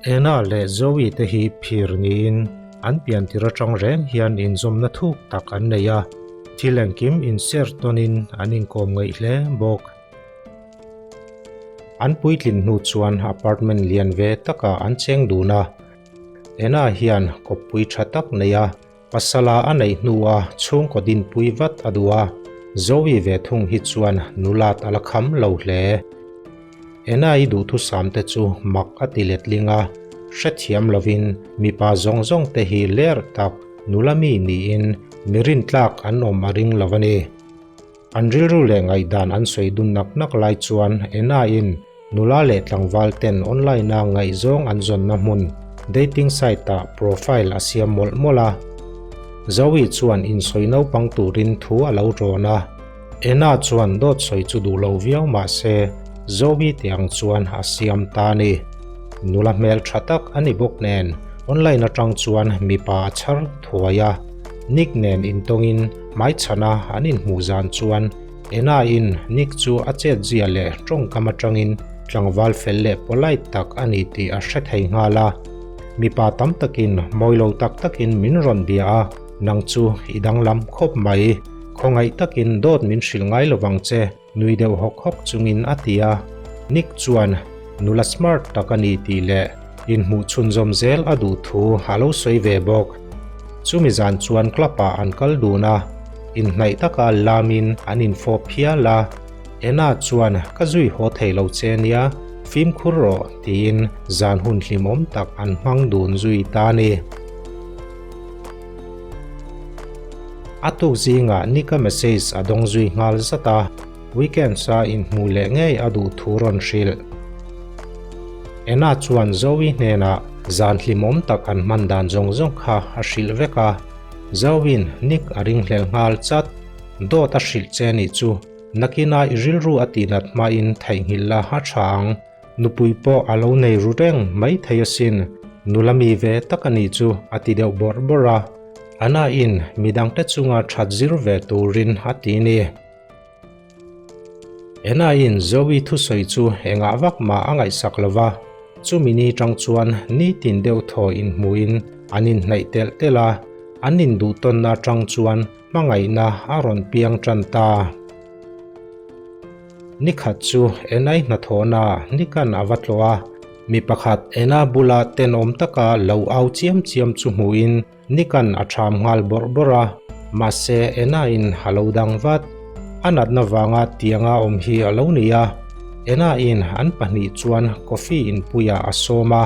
Ena leh Zoe te hi phir niin an piantir atang reng hian inzawmna thuk tak an nei a, thil engkim inser tawnin an inkawm ngaih hle bawk. An puitlin hnu chuan apartment lian ve takah an cheng dun a, Ena hian kawppui tha tak nei a, Pasala a neih hnua chhungkaw dinpui vat a duh a, Zoe ve thung hi chuan nulat a la kham lo hle. Ena-i duhthusam te chu mak a ti letling a, hrethiam lovin mipa zawng zawng te hi ler tak nula mi niin mi rintlak an awm a ring lo a ni. An rilru leh ngaihdan an sawi dun nak nak lai chuan Ena-in Nula leh tlangval ten online-a ngaihzawng an zawnna hmun, dating site-ah profile a siam mawlh mawlh a. Zoe chuan insawi naupang turin thu a lo rawn a. Ena chuan dawt sawi chu duh lo viau mah se, Zoe te ang chuan a siam ta a ni. Nula hmel tha tak a ni bawk nen, online atang chuan mipa a chhar thuai a. Nick nen intawngin hmaichhana an inhmuh zan chuan Ena-in Nick chu a chetzia leh tawngkam atangin tlangval fel leh polite tak a ni tih a hre thei nghal a. Mipa tam takin mawi lo tak takin min rawn bia a, nang chu i danglam khawp mai. Khawngaih takin dawt min hrilh ngai lovang che, nui deuh hawk hawk chungin a ti a. Nick chuan nula smart tak a ni tih leh inhmuh chhunzawm zel a duh thu a lo sawi ve bawk. Chumi zan chuan club-ah an kal dun a. Inhnaih taka lamin an infawp phial a, Ena chuan ka zui haw thei lo che nia, fimkhur rawh tiin zan hun hlimawm tak an hmang dun zui ta a ni. A tuk zingah Nika message a dawng zui nghal zat a, weekends-a inhmuh leh ngei a duh thu rawn hrilh. Ena chuan Zoe hnenah zan hlimawm tak an hman dan zawng zawng kha a hrilh vek a. Zauin Nick a ringhlel nghal chat. Dawt a hrilh che nih chu. Nakina i rilru a tihnat hmain theihnghilh la a tha ang. Nupui pawh a lo nei ru reng mai thei asin. Nula mi ve tak a nih chu a ti deuh bawrh bawrh a. Anna-in midangte chunga that zir ve turin a ti ni. Anna-in Zoe thusawi chu engah vak mah a ngaihsak lo va, chumi ni tang chuan nitin deuh thaw inhmuhin an inhnaih telh telh a, an induhtawnna tang chuan hmangaihna a rawn piang tan ta. Nikhat chu Anna-i hnathawhna Nick-a'n a va tlawh a, mi pakhat Anna bula tenawm taka lo au chiam chiam chu hmuhin Nick-a'n a ṭham nghal bawrh bawrh a, mahse Ena-in a lo dang vat. A natna vanga tianga awm hi a lo ni a, Ena-in an pahnih chuan coffee inpuiah a sawm a.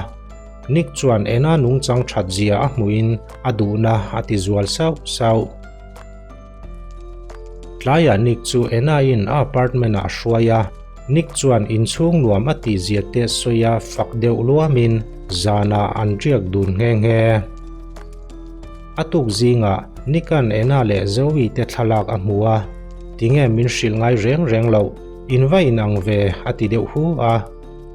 Nick chuan Ena nungchang ṭhat zia a hmuhin a duhna a ti zual sauh sauh. Tlaiah Nick chu Ena-in a apartment-ah a hruai a, Nick chuan inchhung nuam a tihzia te sawi a fak deuh luamin zanah an riak dun nghe nghe. A tuk zingah Nick-a'n Ena leh Zoe te thlalak a hmu a, Tinge min hrilh ngai reng reng loh, in va inang ve a ti deuh hu a.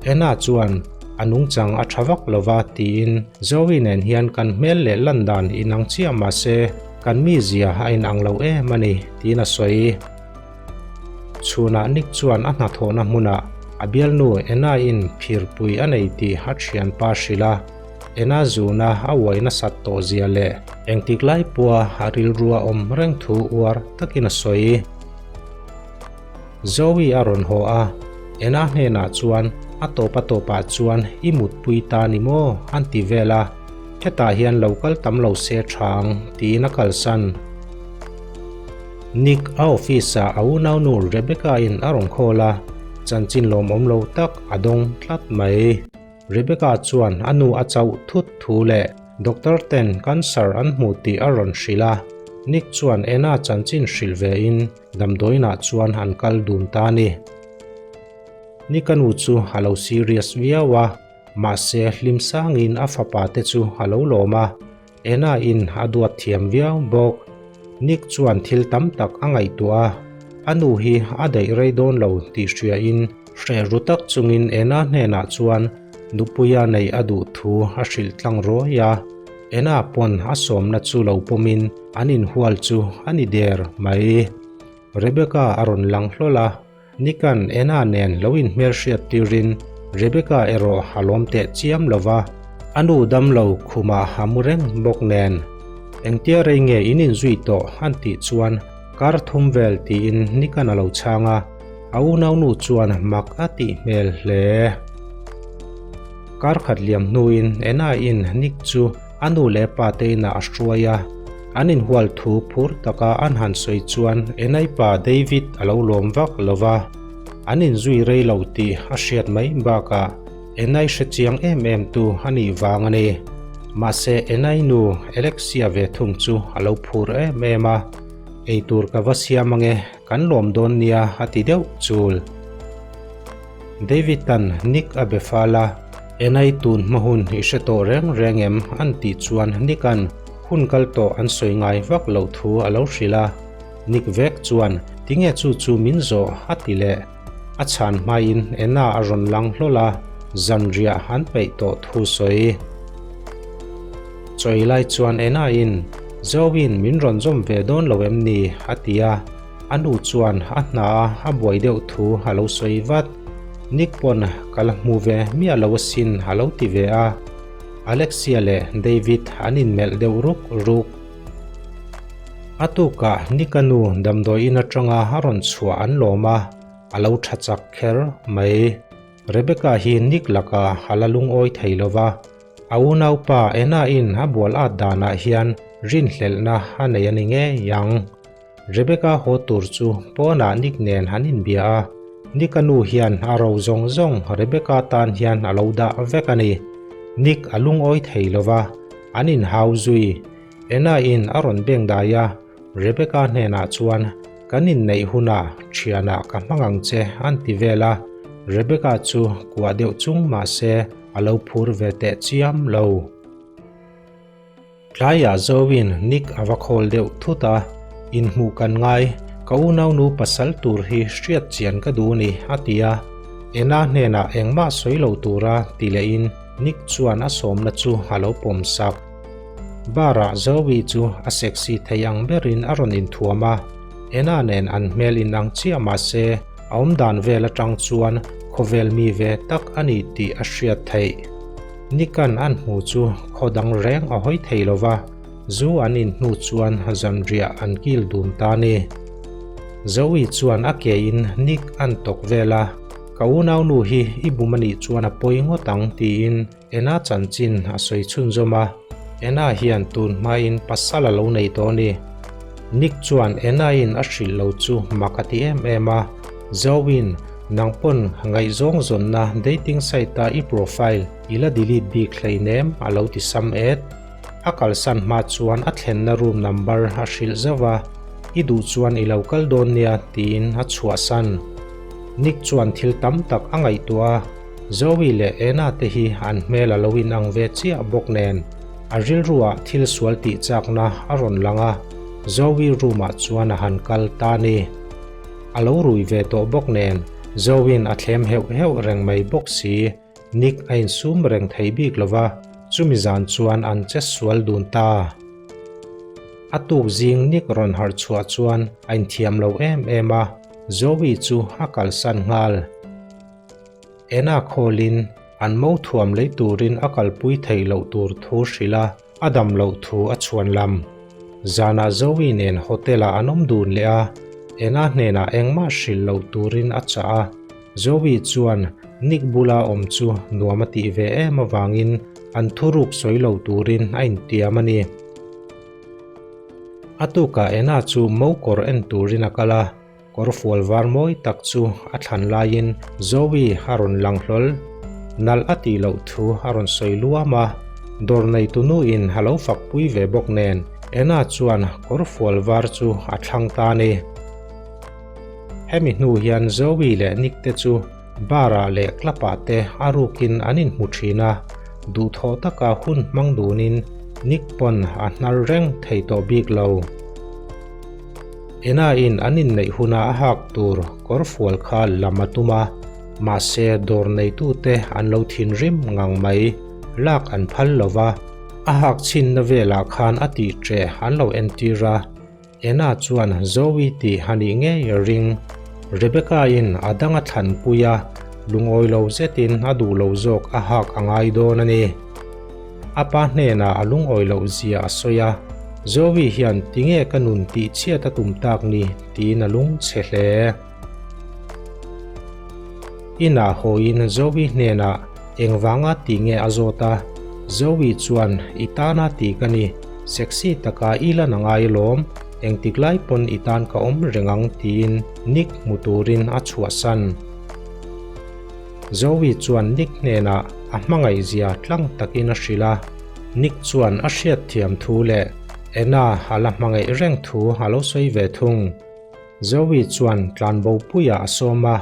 Ena chuan a nungchang a tha vak lova tiin Zoe nen hian kan hmel leh lan dan inang chiah mahse kan mizia a inang lo em a ni tiin a sawi. Chhunah Nick chuan a hnathawhna hmunah a bialnu Ena-in phirpui a nei tih a thianpa hrilh a, Ena zuna a uai nasat tawh zia leh engtik lai pawha a rilrua awm reng thu uar takin a sawi. Zoe a rawn haw a, Ena hnenah chuan a tawp a tawpah chuan i mutpui ta ni maw an ti vel a, hetah hian lo kal tam lo se tha ang tiin a kalsan. Nick a office ah a unaunu Rebecca in a rawn call a, chanchin lawmawm lo tak a dawng tlat mai. Rebecca chuan a nu a chauh thut thu leh doctor ten cancer an hmu tih a rawn hrilh a, Nick chuan Ena chanchin hrilh ve in Damdawiinah chuan an kal dun ta a ni. Nika nu chu a lo serious viau a, mahse hlim sangin a fapa te chu a lo lawm a, Ena in a duat thiam viau bawk. Nick chuan thil tam tak a ngaihtuah a, a nu hi a daih rei dawn lo tih hriain hreh ru tak chungin Ena hnenah chuan nupuia neih a duh thu a hrilh tlang ruai a, Ena pawn a sawmna chu lo pawmin An inhual chu a ni der mai. Rebecca a rawn lang hlawl a, Nick-a'n Anna nen lo inhmelhriat tirin Rebecca erawh a lawm teh chiam lo va. A nu damlo khumah a mu reng bawk nen. Engtia rei nge in inzui tawh an tih chuan kar thum vel tiin Nick-a'n a lo chhang a, a unaunu chuan mak a tih hmel hle. Kar khat liam hnuin Anna-in Nick chu a nu leh pa te inah a hruai a, an inhual thu phur taka an han sawi chuan Anna-i pa David a lo lawm vak lo va, an inzui rei lo tih a hriat mai bakah Enai hre chiang em em tu a nih vang a ni. Mahse Enai nu Alexia ve thung chu a lo phur em em a, Eitur ka va siam ange, kan lawm dawn nia a ti deuh chul. David-a'n Nick a be fal a, Enai tun hma hun i hre tawh reng reng em? an tih chuan Nick-a'n hun kal tawh an sawi ngai vak loh thu a lo hrilh a. Nick vek chuan, Tinge chu chu min zawh? a ti leh. A chhan hmain Anna a rawn lang hlawl a, zanriah an peih tawh thu sawi. Chawi lai chuan Anna in, Zoe-in min rawn zawm ve dawn lo em ni? a ti a, a nu chuan a hna a a buai deuh thu a lo sawi vat. Nick pawn ka la hmu ve miah lo asin a lo ti ve a, Alexia leh David an inmelh deuh ruk ruk. A tukah Nika nu damdawi in atanga a rawn chhuah an lawm a, a lo tha chak kher mai. Rebecca hi Nick lakah a la lungawi thei lo va, a unaupa Anna in a bual at danah hian rinhlelhna a nei a ni ngei ang. Rebecca haw tur chu pawnah Nick nen an inbia a, Nick-a nu hian a ro zawng zawng Rebecca tan hian a lo dah vek a ni. Nick a lungawi thei lo va, an inhau zui. Anna in a rawn beng dai a, Rebecca hnenah chuan, Kan inneih hunah thianah ka hmang ang che an ti vel a, Rebecca chu kuah deuh chung mahse a lo phur ve teh chiam lo. Tlaiah Zoe-in Nick a va khawl deuh thut a, Inhmuh kan ngai, ka unaunu pasal tur hi hriat chian ka duh ni a ti a, Anna hnenah engmah sawi lo tura ti lehin Nick chuan a sawmna chu a lo pawm sak. Bar-ah Zoe chu a sexy thei ang berin a rawn inthuam a, Anna nen an hmel inang chiah mah se a awmdan vel atang chuan khawvel mi ve tak a ni tih a hriat theih. Nick-a'n an hmu chu khaw dang reng a hawi thei lo va, zu an in hnu chuan zanriah an kil dun ta a ni. Zoe chuan a kein Nick a'n tawk vel a, Ka unaunu hi i bum a nih chuan a pawi ngawt ang tiin Ena chanchin a sawi chhunzawm a, Ena hian tun hmain pasal a lo nei tawh a ni. Nick chuan Ena-in a hrilh lo chu mak a ti em em a, Zoe-in nang pawn ngaihzawng zawnna dating site-a i profile i la delete bik hleinem a lo ti sam et. A kalsan hma chuan a thlenna room number a hrilh zauh a, I duh chuan i lo kal dawn nia tiin a chhuahsan. Nick chuan thil tam tak a ngaihtuah a, Zoe leh Anna te hi an hmel a lo inang ve chiah bawk nen, a rilruah thil sual tih chakna a rawn lang a, Zoe room ah chuan a han kal ta a ni. A lo rui ve tawh bawk nen, Zoe-in a thlem heuh heuh reng mai bawk si, Nick a insum reng thei bik lo va, chumi zan chuan an che sual dun ta. A tuk zing Nick rawn harh chhuah chuan a inthiam lo em em a, Zoe chu a kalsan nghal. Ena khawlin an mo thuam lei turin a kalpui theih loh tur thu hrilh a, a dam loh thu a chhuan lam. Zanah Zoe nen hotel-ah an awm dun leh a, Ena hnenah engmah hrilh loh turin a chah a. Zoe chuan Nick bula awm chu nuam a tih ve em avangin an thuruk sawi lo turin a intiam a ni. A tukah Ena chu mo kawr en turin a kal a. Kawr fual var mawi tak chu a thlan laiin Zoe a rawn lang hlawl. Nalh a tih loh thu a rawn sawi luam a, dawr neitu nuin a lo fakpui ve bawk nen Anna chuan kawr fual var chu a thlang ta a ni. Hemi hnu hian Zoe leh Nick te chu bar ah leh club ah te a rukin an inhmu thin a, duhthawh taka hun hmang dunin Nick pawn a hnar reng thei tawh bik lo. Ena-in an inneih huna a hak tur kawr fual kha lam a tum a, mahse dawr neitute an lo thinrim ngang mai, lak an phal lo va, a hak chhinna velah khan a tih ṭeh an lo entir a, Ena chuan Zoe tih a nih ngei a ring. Rebecca-in a dang a thlanpui a, lungawi lo zetin a duh lo zawk a hak a ngai dawn a ni. A pa hnenah a lungawi loh zia a sawi a, Zoe hian tinge ka nun tih chhiat a tum tak ni tiin a lung chhe hle. Inah hawiin Zoe hnenah engvanga tih nge a zawt a, Zoe chuan i tana tih ka ni, sexy taka i lan a ngai alawm, engtik lai pawn i tan ka awm reng ang tiin Nick hmu turin a chhuahsan. Zoe chuan Nick hnenah a hmangaihzia tlang takin a hrilh a, Nick chuan a hriatthiam thu leh Anna a la hmangaih reng thu a lo sawi ve thung. Zoe chuan tlanbopuiah a sawm a,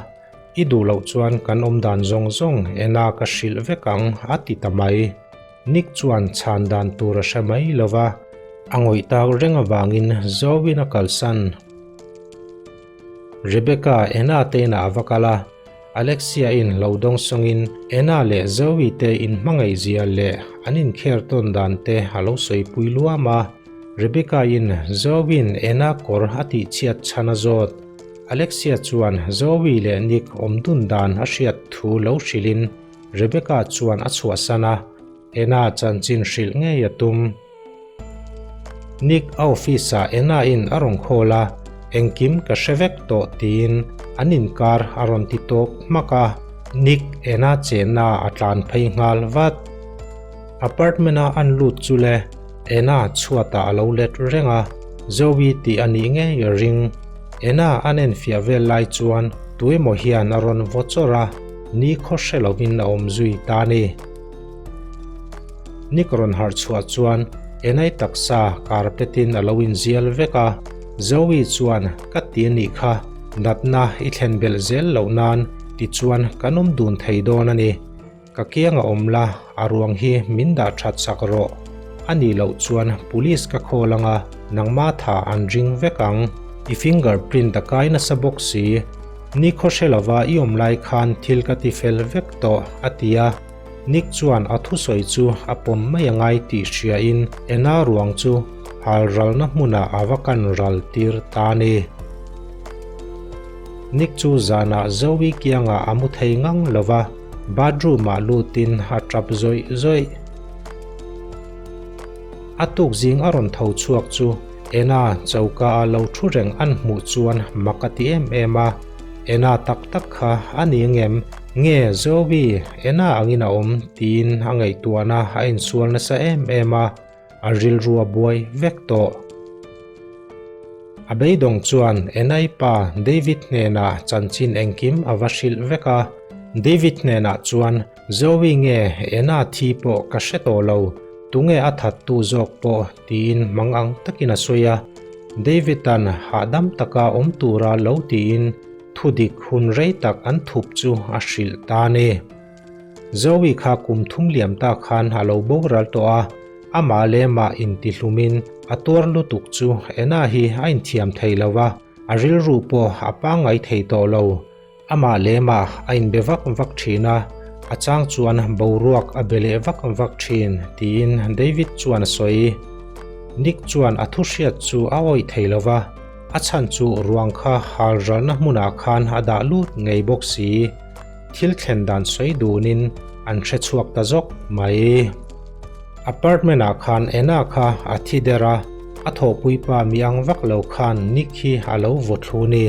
I duh loh chuan kan awm dan zawng zawng Anna ka hrilh vek ang a ti ta mai. Nick chuan chhan dan tur a hre mai lo va, a ngawih tak reng avangin Zoe-in a kalsan. Rebecca Anna te inah a va kal a, Alexia in lo dawng sawngin Anna leh Zoe te inhmangaih zia leh an inkher tawn dan te a lo sawipui luam a. Rebecca in Zoe in Anna kawr a tihchhiat chhan a zawt. Alexia chuan Zoe leh Nick awm dun dan a hriat thu lo hrilhin Rebecca chuan a chhuahsan a, Anna chanchin hrilh ngei a tum. Nick a office ah Anna in a rawn call a, engkim ka hre vek tawh tiin an inkar a rawn ti tawp hmak a, Nick Anna chenna a tlan phei nghal vat. Apartment a an lut chu le Anna chhuatah a lo let reng a, Zoe tih a nih ngei a ring. Anna an enfiah vel lai chuan tuemaw hian a rawn vaw chawrh a, ni khaw hre lovin a awm zui ta a ni. Nick rawn harh chhuah chuan Enai taksa carpet in a lo inzial vek a, Zoe chuan ka ti a nih kha, natna i thlen belh zel loh nan tichuan kan awm dun thei dawn a ni. Ka kiang a awm la, a ruang hi min dah that sak rawh. A nih loh chuan police ka call anga nangma tha an ring vek ang. I finger print a kai nasa bawk si. Ni khaw hre lova i awm lai khan thil ka ti fel vek tawh a ti a. Nick chuan a thusawi chu a pawm mai a ngai tih hriain Anna ruang chu hal ralna hmunah a va kan ral tir ta a ni. Nick chu zanah Zoe kiangah a mu thei ngang lo va, bathroom-ah lutin a tap zawih zawih. A tuk zing a rawn tho chhuak chu Anna choka a lo thu reng an hmuh chuan mak a ti em em a, Anna tak tak kha a ni ngem? Nge Zoe, Anna angin a awm tiin a ngaihtuahna a insual nasa em em a, a rilru a buai vek tawh. A beidawng chuan Anna-i pa David hnenah chanchin engkim a va hrilh vek a, David hnenah chuan Zoe nge Anna thi pawh ka hre tawh lo, tunge a thattu zawk pawh tiin mang ang takin a sawi a, David-a'n hahdam taka awm tura lo tiin Thudik hun rei tak an thup chu a hrilh ta a ni. Zoe kha kum thum liam ta khan a lo boral tawh a, amah leh mah intihlumin a tuar lutuk chu Anna hi a inthiam thei lo va, a rilru pawh a pangngai thei tawh lo. Amah leh mah a inbe vak vak thin a, a chang chuan boruak a be leh vak vak thin, tiin David chuan a sawi. Nick chuan a thuhriat chu a awih thei lo va. A chhan chu ruang kha hal ralna hmunah khan a dah lut ngei bawk si. Thil thlen dan sawi dunin an hre chhuak ta zawk mai. Apartment ah khan Anna kha a thi der a, a thawhpui pa mi ang vak lo khan Nick hi a lo vaw thlu ni.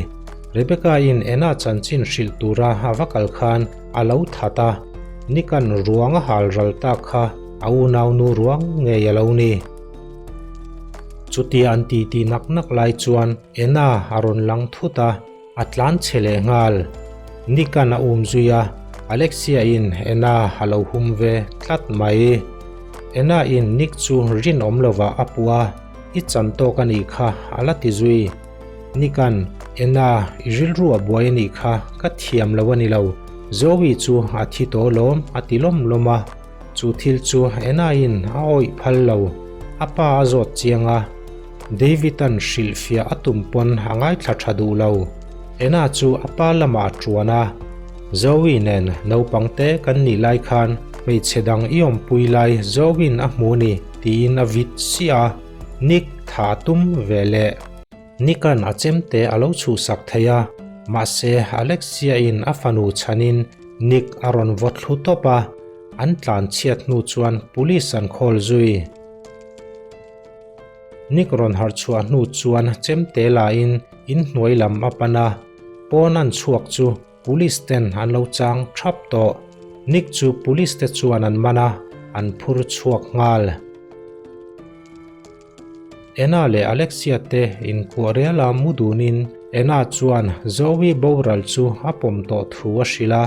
Rebecca in Anna chanchin hrilh tura a va kal khan a lo that a, Nick an ruang a hal ral tak kha a unaunu ruang ngei a lo ni. Chutia an titi nak nak lai chuan Anna a rawn lang thut a, a tlan che leh nghal. Nick-a'n a um zui a, Alexia-in Anna a lo hum ve tlat mai. Anna-in Nick chu rinawm lovah a puh a, I chan tawk a nih kha a la ti zui. Nick-a'n, Anna, i rilru a buai a nih kha, ka thiam lo a ni lo. Zoe chu a thi tawh lawm a ti lawm lawm a. Chu thil chu Anna-in a awih phal lo, a pa a zawt chiang a. David-a'n hrilhfiah a tum pawn a ngaithla tha duh lo. Anna chu a pa lamah a tuan a, Zoe nen naupang te kan nih lai khan hmeichhe dang i awmpui lai Zoe-in a hmu ni tiin a vit siah a, Nick tha a tum ve leh. Nick-a'n a chemte a lo chhuhsak thei a, mahse Alexia-in a fanu chhanin Nick a rawn vaw thlu tawp a. An tlan chhiat hnu chuan police an call zui. Nick rawn harh chhuah hnu chuan chemte lain in hnuai lam a pan a, pawn an chhuak chu police ten an lo chang thap tawh. Nick chu police te chuan an man a, an phur chhuak nghal. Ena leh Alexia te inkuah riala mu dunin Ena chuan Zoe boral chu a pawm tawh thu a hrilh a,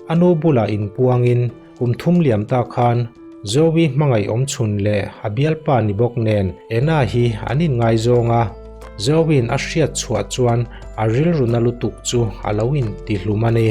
a nu bulah inpuangin kum thum liam ta khan Zoe hmangaih awm chhun leh a bialpa ni bawk nen Ena hi an inngaizawng a, Zoe-in a hriat chhuah chuan a rilru na lutuk chu a lo intihlum a ni.